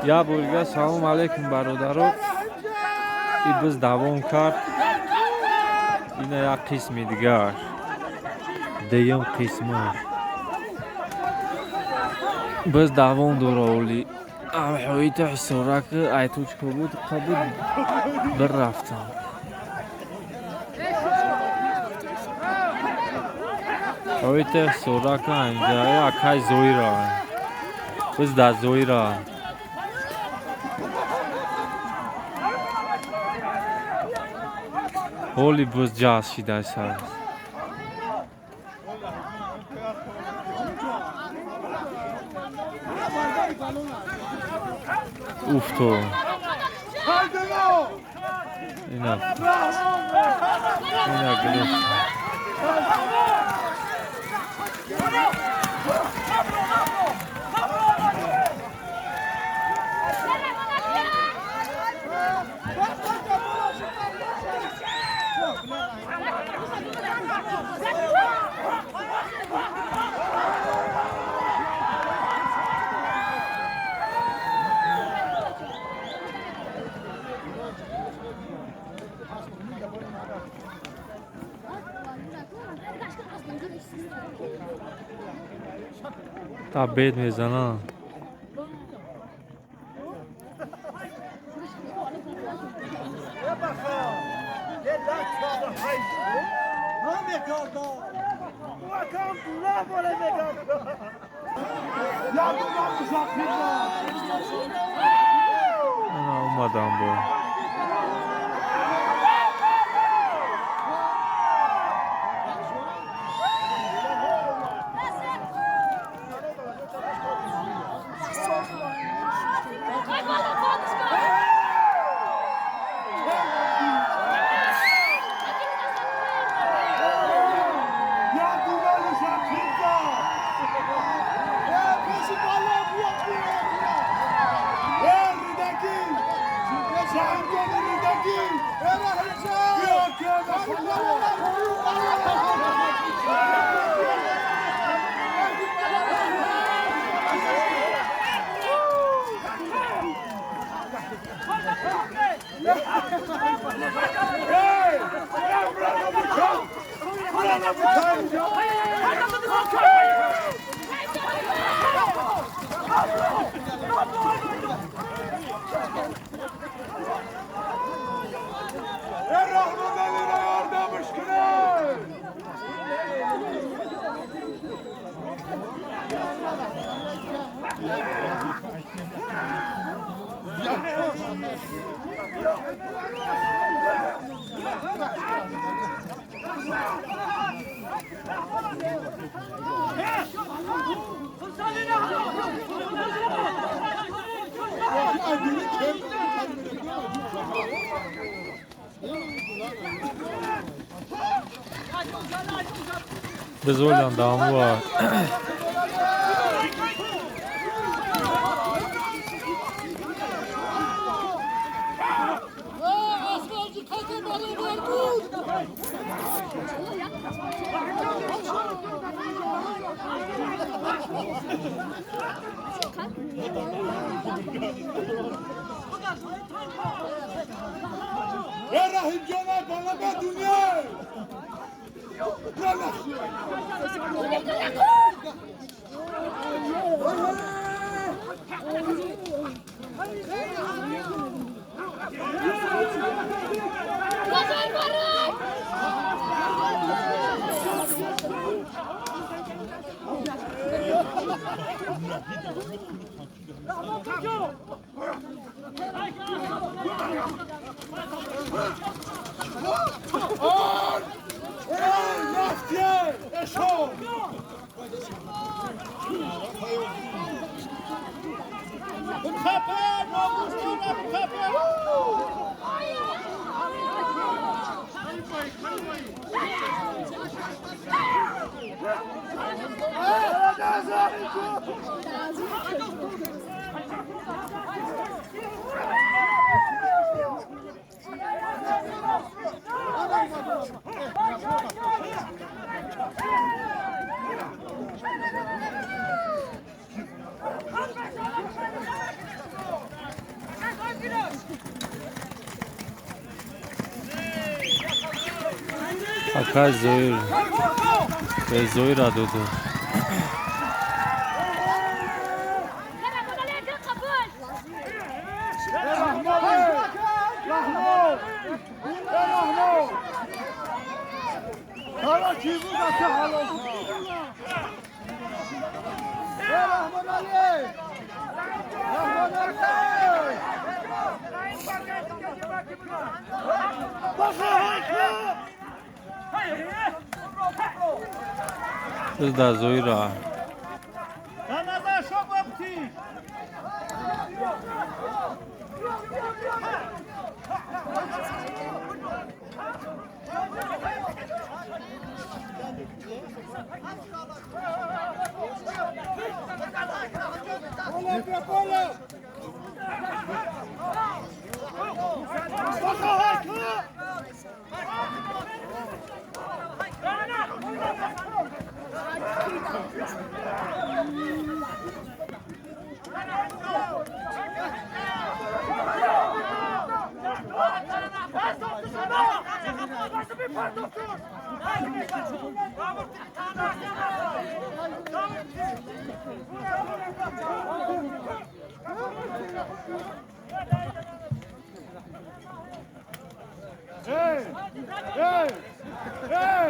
Я бор дига салом алейкум, бародаро. И биз давом кард. Ина як қисми дигар, дуюм қисмаш. Биз давом дора. Оли ҳоита ҳисораки айтучка буд, қабуд бир рафтам. Ҳоита ҳисорака инҷа акай Зоира. Биз дар Зоира. Ҳоли биз ҷазб шидааст. Уфто. Ина. Ина гирифт. Та бед мезананд. Ана омадам бо. Biz oradan var. رحیم جان بالا به دنیا. Акай Зоир به Зоира доду. Да, Зоира. Hey! Hey! Hey!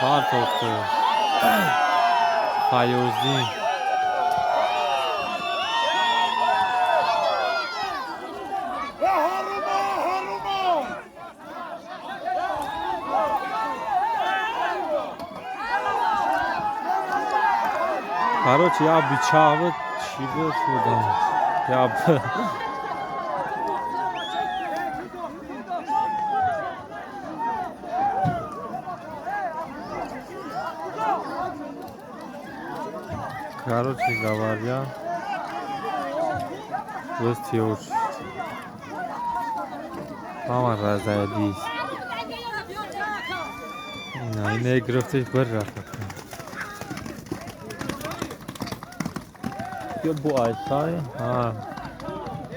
Партохту Файёздин. Короче, я бичава чӣ буд будам. Я Короче говоря, вот мама разойдись. Ина гирифтиш бір рафт. Ё бу айсай, ҳа.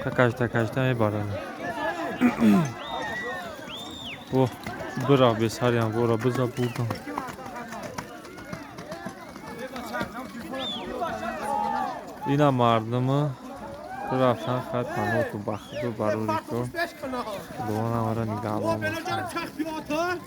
Такашта кашта мебаранд. Бо бирафт бесариам бора биза бурдам. Ина мардуму рафтан хат паноту ба худу барори ко. Худованд ҳамаро нигаҳбон бошад.